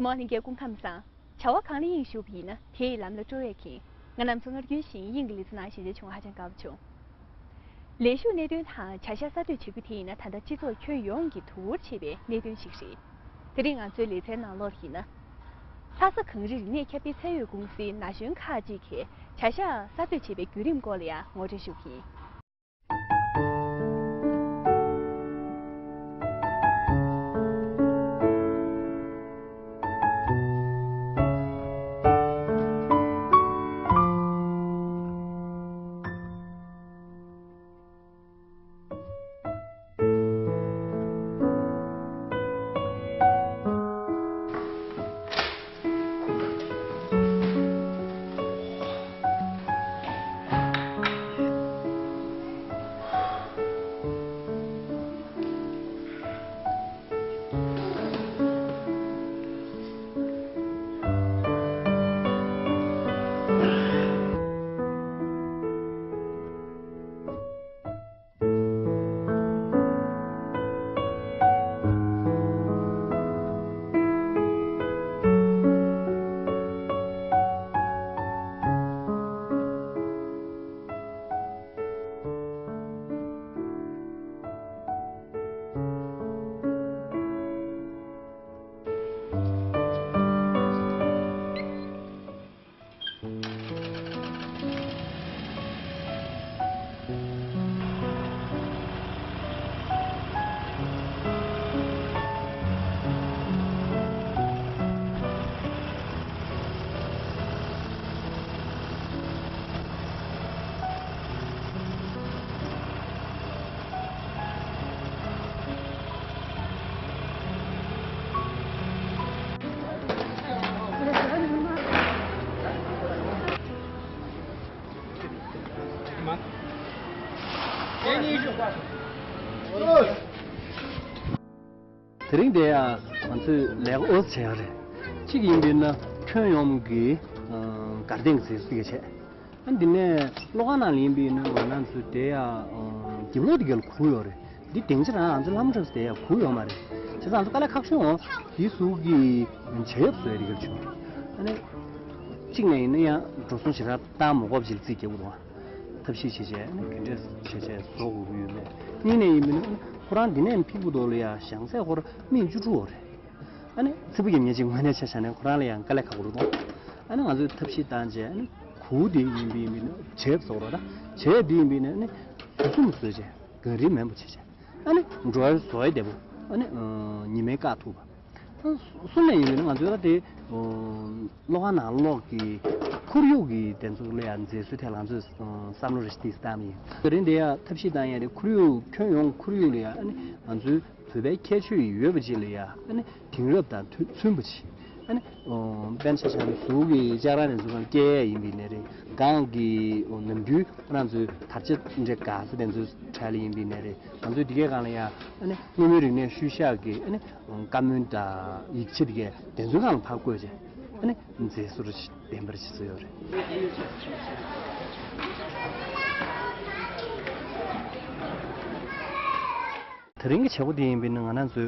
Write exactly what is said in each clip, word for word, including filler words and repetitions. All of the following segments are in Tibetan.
མོ་ལྷན་རྒྱས་སྐུ་ཁམས་བཟང་། བྱ་བ་གང་ལ་དབྱིངས་ཞུགས་པ་ཡིན་ན་དེ་ཡི་ལམ་ལ་སྤྲོ་བས་ཁེངས། ང་རྣམ་ཚོ་སྔར་རྒྱུན་བཞིན་དབྱིངས་ཀྱི་ལེ་ཚན་ནང་ཞལ་མཇལ་བྱུང་བ་ཧ་ཅང་དགའ་པོ་བྱུང་། ལས་ཞུགས་གནད་དོན་དང་བྱ་གཞག་གསར་གཏོད་བྱེད་རྒྱུ་དེ་ཡིན་ན་ད་ལྟ་སྤྱི་ཚོགས་ཁྱོན་ཡོངས་ཀྱི་དུས་འཁོར་ཆེ་བའི་གནད་དོན་ཞིག་རེད། དེ་རིང་ང་ཚོའི་ལེ་ཚན་ནང་ལོགས་ཡིན་ན། ལྷ་ས་གངས་རི་རིག་གནས་ཁྱབ་སྤེལ་ཚད་ཡོད་ཀུང་སིའི་ན་གཞོན་ཁག་ཅིག་གིས་བྱ་གཞག་གསར་གཏོད་བྱེད་པའི་བརྒྱུད་རིམ་སྐོར་ལ་ཡང་ངོ་སྤྲོད་ཞུ་གི་ཡིན། དེ་རིང་འདི་ཡང་ང་ཚོས་ལས་ཀ་ཨོ་ཙམ་བྱས་ཡོད་རེད། གཅིག་ཡིན་པས་ན་ཁྱོན་ཡོངས་ཀྱི་ཨ་དགའ་སྟོན་གྱི་མཛད་སྒོ་ཞིག་བྱས། ཨ་འདི་ནས་གློག་ཁང་ནང་ལ་ཡིན་པས་ན་ང་རང་ཚོ་དེ་ཡང་ཨ་རྒྱབ་ལོགས་དེ་ག་ལ་ཁུག་ཡོད་རེད། འདི་སྟེང་ཕྱིར་ང་ཚོ་ལྷ་མོ་འཁྲབ་ས་དེ་ཡང་ཁུག་ཡོད་མ་རེད། བྱས་ཙང་ང་ཚོ་དཀའ་ལས་ཁག་ཤོས་འོང་དེའི་ཟུར་གྱི་བྱ་ཡབ་བཟོ་ཡ་དེ་ག་ལ་བྱུང་། ཨ་ནི་གཅིག་ནས་ཡིན་ན་ཡང་འགྲོ་སོང་ཞེ་དྲག་བཏང་མ་དགོས་པ་ཅིག་ལ་རྩིས་རྒྱག་དགོས་འདུག་ཐབས་ཤེས་བྱས་བྱས་ཨ་ནི་ག་འདྲས་བྱས་བྱས་བཟོ་དགོས་ཀྱི་ཡོད་མེད། གཉིས་ནས་ཡིན་པས་ན་ཁོ་རང་འདི་ནས་ཕེབས་པ་དོག་ལ་ཡ་བཞེངས་ཚད་ཁོ་རང་སྨི་བཅུ་དྲུག་འོ་རེད། ཨ་ནི་ཚིག་པ་ཡིན་ཉེ་ཅིག་དངོས་གནས་ཆ་བཞག་ན་ཁོ་རང་ལ་ཡང་དཀའ་ལས་ཁག་པོ་རེད་འདུག་ཨ་ནི་ང་ཚོས་ཐབས་ཤེས་བཏང་བྱས་ཨ་ནི་གུར་དེ་ཡིན་པས་ཡིན་པས་ན་བྱས་བཟོ་རོགས་ད་བྱས་འདི་ཡིན་པས་ན་ཨ་ནི་དུས་གསུམ་བཟོས་བྱས་གངས་རི་མེན་པོ་བྱས་བྱས་ཨ་ནི་འགྲོ་བ་བཟོ་ཡ་བདེ་པོ་ཨ་ནི་ཉི་མའི་བཀག་ཐུབ་པ། གསུམ་ནས་ཡིན་པས་ན་ང་ཚོས་ད་དེ་གློག་ཁང་ནང་ལོགས་ཀྱི་ཁོར་ཡུག་གི་དེ་ཚོ་ལ་ཡང་མཛེས་བཟོའི་ཐད་ལ་ང་ཚོས་བསམ་བློ་རེ་ཞིག་བཏང་ཡིན། དེ་རིང་འདི་ཡང་ཐབས་ཤེས་བཏང་ཡ་རེད། ཁོར་ཡུག་ཁྱོན་ཡོངས་ཁོར་ཡུག་ལ་ཡང་ཨ་ནི་ང་ཚོའི་བོད་པའི་ཁྱད་ཆོས་ཡོད་པ་ཅིག་ལ་ཡང་ཨ་ནི་དེང་རབས་དང་མཐུན་མཐུན་པ་ཅིག་ཨ་ནི་དཔེར་ན་ཆ་བཞག་ན་གཟུགས་ཀྱི་ལྕགས་ར་ནས་ཚུར་སྐྱེལ་ཡ་ཡིན་པའི་ནས་རེད། སྒང་གི་ནམ་རྒྱུན་ང་ཚོའི་དར་ཆ་འདྲ་དགའ་ས་དེ་ཚོའི་གྲས་ལ་ཡིན་པའི་ནས་རེད། ང་ཚོའི་འདི་གའི་སྒང་ལ་ཡང་ཨ་ནི་སྔོན་མའི་རིག་གནས་ཤུལ་བཞག་གི་ཨ་ནི་བཀའ་མོལ་དང་ཡིག་ཆ་དེ་གའི་དེ་ཚོའི་སྒང་ལ་ཕར་བཀོད་བྱས་ཨ་ནི་མཛེས་བཟོ་རུ་ལྡན་པར་བྱེད་ས་ཡོད་རེད། དེ་རིང་གི་བྱེད་སྒོ་དེ་ཡིན་པས་ན་ང་རང་ཚོའི་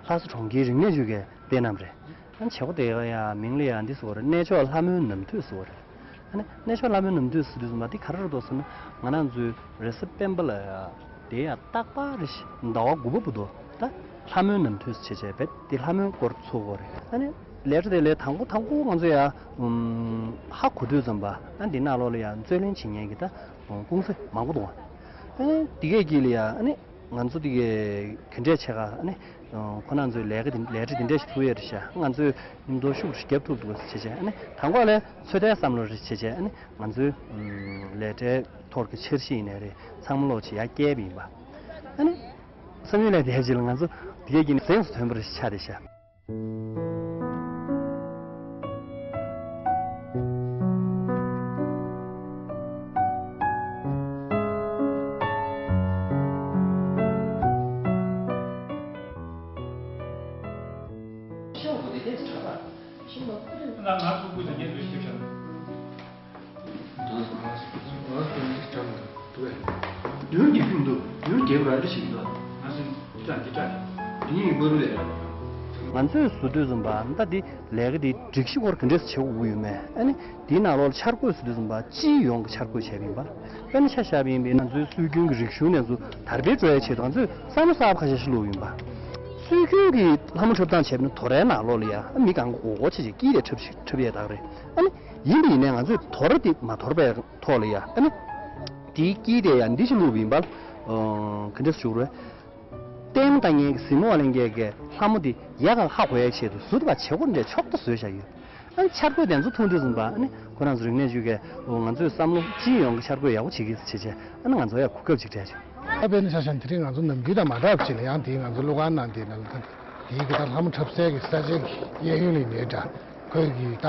ལྷ་ས་གྲོང་ཁྱེར་རིག་གནས་ཅུས་ཀྱི་བསྟན་རྣམ་རེད། ཨ་ནི་བྱེད་སྒོ་དེ་ཡང་མིང་ལ་ཡང་འདི་ཟེར་བ་རེད། གནས་མཆོག་ལྷ་མོའི་ནམ་དུས་ཟེར་བ་རེད། ཨ་ནི་གནས་མཆོག་ལྷ་མོའི་ནམ་དུས་ཟེར་དུས་ཙམ་པ་འདི་ག་རེ་རེད་འདུག་ཟེར་ན་ང་རང་ཚོའི་རེས་གཟའ་སྤེན་པ་ལ་ཡང་དེ་ཡང་རྟག་པར་རེ་ཞིག་ཟླ་བ་དགུ་པ་བར་དུ་ད་ལྷ་མོའི་ནམ་དུས་ཟེར་བྱས་བྱས་པས་དེ་ལྷ་མོའི་སྐོར་ཚོགས་ཀྱི་ཡོད་རེད། ཨ་ནི་ལས་གྲྭ་དེ་ལས་དང་པོ་དང་པོ་ང་ཚོ་ཡང་ཧ་གོ་དུས་ཙམ་པ་ཨ་འདི་ནང་ལོགས་ལ་ཡང་རྩོད་ལེན་བྱེད་མཁན་གྱི་ད་ཀུང་སི་མང་པོ་འདུག་ཨ་ནི་དེ་གས་ཀྱི་ལ་ཡང་ཨ་ནི། ང་ཚོ་འདི་ག་ག་འདྲས་བྱས་ག་ཨ་ནི་ཁོ་རང་ཚོའི་ལས་ཀ་འདི་ལས་གྲྭ་འདི་འདྲས་ཞིག་ཐུག་ཡོད་རེད་ཤག་ང་ཚོས་མཉམ་དུ་ཤུགས་རྒྱབ་ཐུབ་འདུག་ཟེར་བྱས་ཨ་ནི་དང་པོ་ལ་ཚོད་ལྟའི་བསམ་བློ་རེ་བྱས་བྱས་ཨ་ནི་ང་ཚོའི་ལས་གྲྭའི་ཐོག་གི་འཆར་གཞི་ཡིན་ནའི་རེད། ཚང་མ་ལོག་ཅིག་ཡར་བསྐྱལ་བ་ཡིན་པ། ཨ་ནི་བསམ་ཡུལ་ལས་འདས་རྗེས་ལ་ང་ཚོ་འདི་ག་གི་ནི་གཟེངས་སུ་ཐོན་པ་རེ་ཆགས་བསྡད་ཤག་མདུན་གྱི་ཕིང་འདུག་མདུན་རྒྱབ་ར་རི་ཞིག་འདུག་ང་ཚོ་འདི་དྲ་འདི་དྲ་འདི་ཡིན་པ་རུ་ལས། ང་ཚོས་བཟོ་དུས་ཙམ་པ་ད་འདི་ལས་ཀ་འདི་སྒྲིག་གཞི་སྐོར་ག་འདྲས་བྱེད་དགོས་ཀྱི་ཡོད་མེད། ཨ་ནི་འདིའི་ནང་ལོགས་ལ་འཆར་འགོད་བཟོ་དུས་ཙམ་པ་སྤྱི་ཡོངས་ཀྱི་འཆར་འགོད་བྱས་པ་ཡིན་པ། དཔེར་ན་ཆ་བཞག་པ་ཡིན་པས་ང་ཚོའི་སྲོལ་རྒྱུན་གྱི་རིག་གཞུང་ནས་ཚུར་དར་སྤེལ་འགྲོ་ཡའི་ཆེད་དུ་ང་ཚོས་བསམ་བློ་གསར་པ་ཁ་ཤས་ཤིག་བླུགས་ཡིན་པ། སྲོལ་རྒྱུན་གྱི་ལྷ་མོ་འཁྲབ་སྟངས་བྱས་པ་ན་དོ་རའི་ནང་ལོགས་ལ་ཡ་ཨ་མི་གང་ག་མགོ་སྐོར་བྱས་བྱས་དཀྱིལ་དེ་འཁྲབ་ཤི་འཁྲབ་ཡས་དག་རེད། ཨ་ནི་ཡིན་པ་ཡིན་ནའི་ང་ཚོས་དོ་ར་དེ་མ་དོར་བའི་ཐོག་ལ་ཡ་ཨ་ནི་དེའི་དཀྱིལ་དེ་ཡ་འདི་ཞིག་བླུགས་པ་ཡིན་པ། ཨོ་ག་འདྲས་ཞུ་རེད། ལྟད་མོ་ལྟ་མཁན་གྱི་གཟིགས་མོ་བ་ལེན་མཁན་གྱི་ལྷ་མོ་དེ་ཡག་ག་ཧ་གོ་ཡའི་ཆེད་དུ་ཟུར་པ་བྱེད་སྒོ་འདྲ་ཕྱོགས་བསྡུ་བཟོས་བཞག་ཡོད། ཨ་ནི་འཆར་འགོད་དེ་ཚོ་མཐོང་དུས་ཙམ་པ་ཨ་ནི་ཁོ་རང་ཚོ་རིག་གནས་ཅུས་ཀྱིས་ང་ཚོས་བསམ་བློ་སྤྱི་ཡོངས་ཀྱི་འཆར་འགོད་ཡག་པོ་བྱེད་ཀྱི་བྱེད་བྱས་ཨ་ནི་ང་ཚོ་ཡང་གོ་སྐབས་ཅིག་སྤྲད་བྱུང་། ད་དཔེར་ན་ཆ་བཞག་ན་དེ་རིང་ང་ཚོ་ནམ་རྒྱུན་དང་མ་འདྲ་བ་ཅིག་ལ་ཡང་དེའི་ང་ཚོ་གླུ་ཁང་ནང་དེ་ནང་ལ་ད་དེའི་གི་ད་ལྷ་མོ་འཁྲབ་སའི་གི་ས་ཆའི་གི་གཡས་གཡོན་ལ་ཡིན་ནའི་འདྲ། ཁོའི་གི་ད་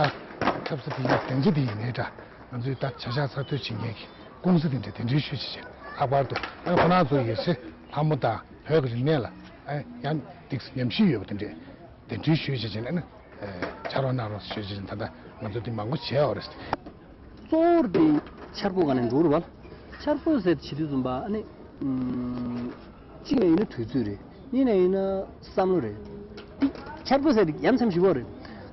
འཁྲབ་ས་དེའི་སྡིངས་ཆ་དེ་ཡིན་ནའི་འདྲ། ང་ཚོའི་ད་བྱ་གཞག་གསར་གཏོད་བྱེད་མཁན་གྱི་ཀུང་སི་དེ་འདྲ་གདན་འདྲེན་ཞུས་བྱས་བྱས་ལྷག་པར་དུ་ཨ་ཁོ་རང་ཚོ་ཡོད་ཚད་ལྷ་མོ་དང་བོད་ཀྱི་རིག་གནས་ལ་ཨ་ཡང་ཏིག་ཙམ་ཉམས་ཞིབ་ཡོད་པ་དེ་འདྲས་གདན་འདྲེན་ཞུས་བྱས་བྱས་ཨ་ནི་ཕྱག་རོགས་གནང་རོགས་ཞུས་བྱས་ད་ལྟ་ང་ཚོ་དེ་མང་པོ་བྱས་ཡོད་རེད། གཙོ་བོར་དེ་འཆར་འགོད་སྒང་ནས་འགྲོ་རུ་བ་ལ་འཆར་འགོད་ཟེར་བྱེད་དུས་ཙམ་པ་ཨ་ནི་གཅིག་ནས་ཡིན་ན་དུས་ཚོད་རེད། གཉིས་ནས་ཡིན་ན་བསམ་བློ་རེད། འདི་འཆར་འགོད་ཟེར་དེ་ཡ་མཚན་ཞིག་ཡོད་རེད།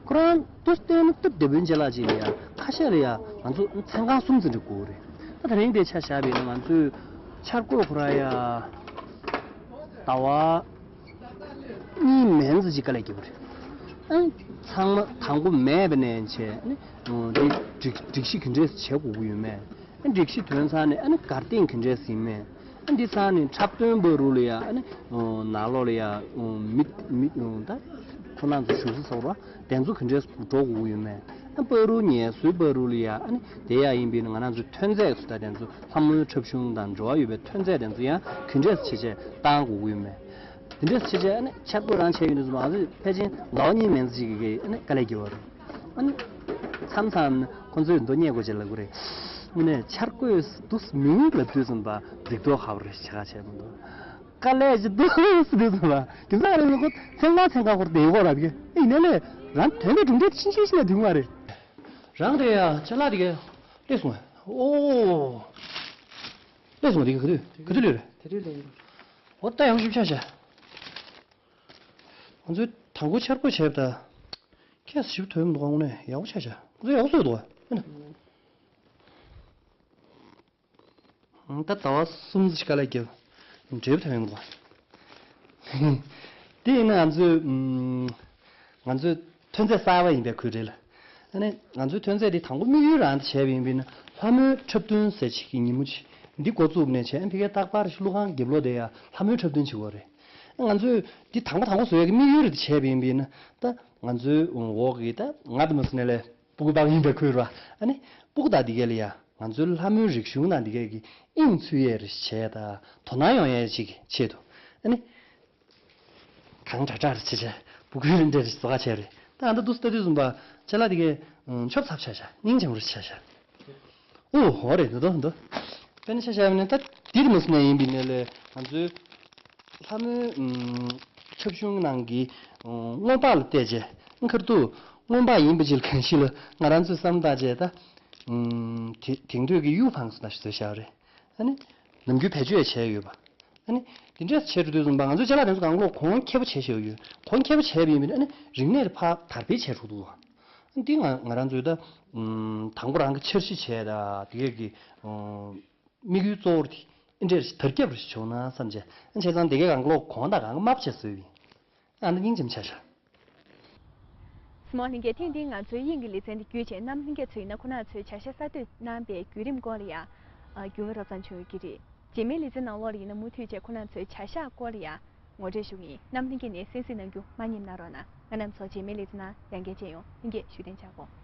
ཁོ་རང་དུ་བལྟས་ན་སྟབས་བདེ་པོའི་ཅ་ལག་ཅིག་ལ་ཡ་ཁ་ཤས་ལ་ཡ་ང་ཚོ་མཚན་གང་གསུམ་ཙམ་འགྲིག་དགོས་རེད། ད་དེ་རིང་དེ་ཆ་བཞག་པ་ཡིན་ན་ང་ཚོའི་འཆར་འགོད་ཁོ་རང་ཡ་ཟླ་བ་གཉིས་མན་ཙམ་ཅིག་དཀའ་ལས་བརྒྱབ་པ་རེད། ཨ་ཚང་མ་དང་པོ་མེད་པ་ནས་བྱས་ནས་དེ་སྒྲིག་སྒྲིག་གཞི་ག་འདྲས་བྱེད་དགོས་ཀྱི་ཡོད་མེད། ཨ་སྒྲིག་གཞི་དོན་ཚང་ནས་ཨ་ནི་གར་སྟེགས་ག་འདྲས་ཡིན་མེད། ཨ་འདི་ཚང་ནས་འཁྲབ་སྟོན་པ་རུ་ལ་ཡ་ཨ་ནི་ནང་ལོགས་ལ་ཡ་མི་མི་ད་ཁོ་རང་ཚོ་བཞུགས་ས་སོགས་ར་དེ་ཚོ་ག་འདྲས་འགྲོ་དགོས་ཀྱི་ཡོད་མེད། ཨ་པ་རུ་ངལ་གསོའི་པ་རུ་ལ་ཡ་ཨ་ནི་དེ་ཡ་ཡིན་པས་ན་ང་རང་ཚོའི་ཐོན་རྫས་ཚོ་ད་དེ་ཚོ་ལྷ་མོའི་འཁྲབ་གཞུང་དང་འབྲེལ་བ་ཡོད་པའི་ཐོན་རྫས་དེ་ཚོ་ཡང་ག་འདྲས་བྱས་བྱས་བཏང་དགོས་ཀྱི་ཡོད་མེད། དེ་འདྲས་བྱས་བྱས་ཨ་ནི་འཆར་འགོད་རང་བྱས་ཡོད་དུས་ཙམ་ང་ཚོས་ཕལ་ཆེར་ཟླ་བ་གཉིས་མན་ཙམ་ཅིག་གི་ཨ་ནི་དཀའ་ལས་བརྒྱབ་པ་རེད། ཨ་ནི་མཚམས་མཚམས་ཁོ་ཚོས་མདོ་སྙད་དགོས་ཅེས་ལབ་ཀྱི་རེད། དངོས་གནས་འཆར་འགོད་འདུག་མིང་ལབ་དུས་ཙམ་པ་འགྲིག་མདོག་ཁ་པོ་རེད་བྱེད་ཁ་བྱས་མི་འདུག་དཀའ་ལས་ཅིག་འདུག་ཟེར་དུས་ཙམ་པ་རྒྱུ་མཚན་ག་རེ་ཟེར་ན་ཁོ་མཚན་གང་མཚན་གང་ཁོར་བསྡད་ཡོད་ར་དེ་ཡིན་ནའི་ལས་རང་དོན་དེ་གྲུབ་འབྲས་ཕྱིན་ཆད་ཤི་ན་དུས་མ་རེད། རང་རེད་ཡ་ཅ་ལག་དེ་ག་སླེབས་སོང་ངས། ཨོ། སླེབས་སོང་དེ་ག་ག་དུས་ག་དུས་སླེབས་རེད། དེ་དུས་སླེབས་ཡིན། ཨོ་ད་ཡག་ཤོས་ཆ་བཞག་ང་ཚོའི་དང་པོ་འཆར་འགོད་བྱས་པ་ད། ཁྱེད་ཞིབ་ཐོན་མི་འདུག་ག་དངོས་གནས་ཡག་པོ་ཆགས་ཤག་ང་ཚོ་ཡག་པོ་བཟོས་འདུག་ག་ཨེ་ན། ད་ཟླ་བ་གསུམ་ཙམ་ཞིག་དཀའ་ལས་བརྒྱབ། འབྲས་བུ་ཐོན་ཡོང་གི་འདུག་ག་དེ་ཡིན་ན་ང་ཚོའི་ང་ཚོའི་ཐོན་རྫས་གསར་པ་ཡིན་པའི་ཁུལ་རེད་ལ། ཨ་ནི་ང་ཚོའི་ཐོན་རྫས་འདི་དང་པོ་དམིགས་ཡུལ་རང་དེ་བྱས་པ་ཡིན་པས་ན་ལྷ་མོའི་འཁྲབ་སྟོན་ཟེར་ཅིག་གི་ཉིན་མོ་ཅིག་འདི་འགོ་བཙུགས་ནས་བྱས་ཨ་ཕ་གིའི་རྟག་པར་ཞིག་གླུ་ཁང་རྒྱབ་ལོགས་དེ་ཡང་ལྷ་མོའི་འཁྲབ་སྟོན་བྱེད་དགོས་རེད། ང་ཚོས་འདི་དང་པོ་དང་པོ་བཟོ་ཡག་གི་དམིགས་ཡུལ་རེད་དེ་བྱས་པ་ཡིན་པས་ན་ད་ང་ཚོའི་འོག་གི་ད་ང་དེ་མ་སུ་ནས་ལས་སྤུ་གུ་པག་ཡིན་པའི་ཁུལ་ར་ཨ་ནི་སྤུ་གུ་དག་འདི་གས་ལ་ཡ་ང་ཚོའི་ལྷ་མོའི་རིག་གཞུང་ནང་འདི་གས་ཀྱི་དབྱིངས་ཚུད་ཡས་རེ་བྱས་ད་དོ་སྣང་ཡོང་ཡས་ཅིག་གི་ཆེད་དུ་ཨ་ནི། གང་དྲག་དྲག་རེ་བྱེད་བྱས་སྤུ་གུའི་རིན་འདྲ་རེ་བཟོ་ག་བྱས་རེད། ད་ཨ་ད་འདུག་ལྟ་དུས་ཙམ་པ་ཅ་ལག་དེ་གས་ཆོབ་ཚབ་ཆ་བཞག་སྙིང་རྗེ་མོ་རེ་ཆ་བཞག་ཨོ་ཧོ་རེད་འདུག་འདུག་དཔེར་ན་ཆ་བཞག་ན་ད་འདིར་མ་སུ་ནས་ཡིན་པའི་ནས་ལས་ང་ཚོའི་ལྷ་མོའི་འཁྲབ་གཞུང་ནང་གི་མངོན་པ་ལ་བལྟས་བྱས་ཁར་དུ་མངོན་པ་ཡིན་པ་ཅིག་གང་ཞིག་ལ་ང་རང་ཚོས་བསམ་བཏང་བྱས་ད་དེ་དེང་དུས་ཀྱི་གཡུ་འཕངས་སུ་ན་ཞིག་བཟོས་བཞག་རེད། ཨ་ནི་ནམ་རྒྱུན་བེད་སྤྱོད་བྱས་ཡོད་པ། ཨ་ནི་དེ་འདྲས་བྱས་འགྲོ་དུས་ཙམ་པ་ང་ཚོའི་ཅ་ལག་དེ་ཚོ་གང་ལོག་གོང་ཁེ་པོ་བྱས་བཞག་ཡོད། གོང་ཁེ་པོ་བྱས་པ་ཡིན་པས་ཨ་ནི་རིག་གནས་ཕར་དར་སྤེལ་བྱས་འགྲོ་འདུག་འདི་ང་ང་རང་ཚོའི་ད་དང་པོ་རང་གི་འཆར་གཞི་བྱས་ད་དེ་གས་ཀྱི་དམིགས་ཡུལ་གཙོ་བོ་དེ་འདི་འདྲས་དར་ཁྱབ་རེ་བྱུང་ན་བསམ་བྱས། ཨ་བྱས་ཙང་དེ་གས་གང་ལོག་གོང་དང་གང་དམའ་བྱས་བཟོས་ཡིན། ཨ་ནི་སྙིང་རྗེ་མོ་ཆགས་ཤག་སྨོན་ལྷན་རྒྱས། ཐེངས་འདིའི་ང་ཚོའི་དབྱིངས་ཀྱི་ལེ་ཚན་འདི་བརྒྱུད་བྱས་གནམ་ལྷན་རྒྱས་ཚོ་ཡིན་ན་ཁོ་རང་ཚོའི་བྱ་གཞག་གསར་གཏོད་གནང་པའི་བརྒྱུད་རིམ་སྐོར་ལ་ཡང་རྒྱུས་མངའ་རོབ་ཙམ་བྱུང་ཡོད་ཀྱི་རེད། རྗེས་མའི་ལེ་ཚན་ནང་ལོགས་ལ་ཡིན་ན་མུ་མཐུད་བྱས་ཁོ་རང་ཚོའི་བྱ་གཞག་སྐོར་ལ་ཡང་ངོ་སྤྲོད་ཞུ་གི་ཡིན། གནམ་ལྷན་རྒྱས་ནས་གསན་གཟིགས་གནང་རྒྱུ་མ་བསྙེལ་གནང་རོགས་གནང་། ང་རྣམ་ཚོ་རྗེས་མའི་ལེ་ཚན་ནང་ཡང་བསྐྱར་མཇལ་ཡོང་། ལྷན་རྒྱས་བཞུགས་གདན་འཇགས་དགོས།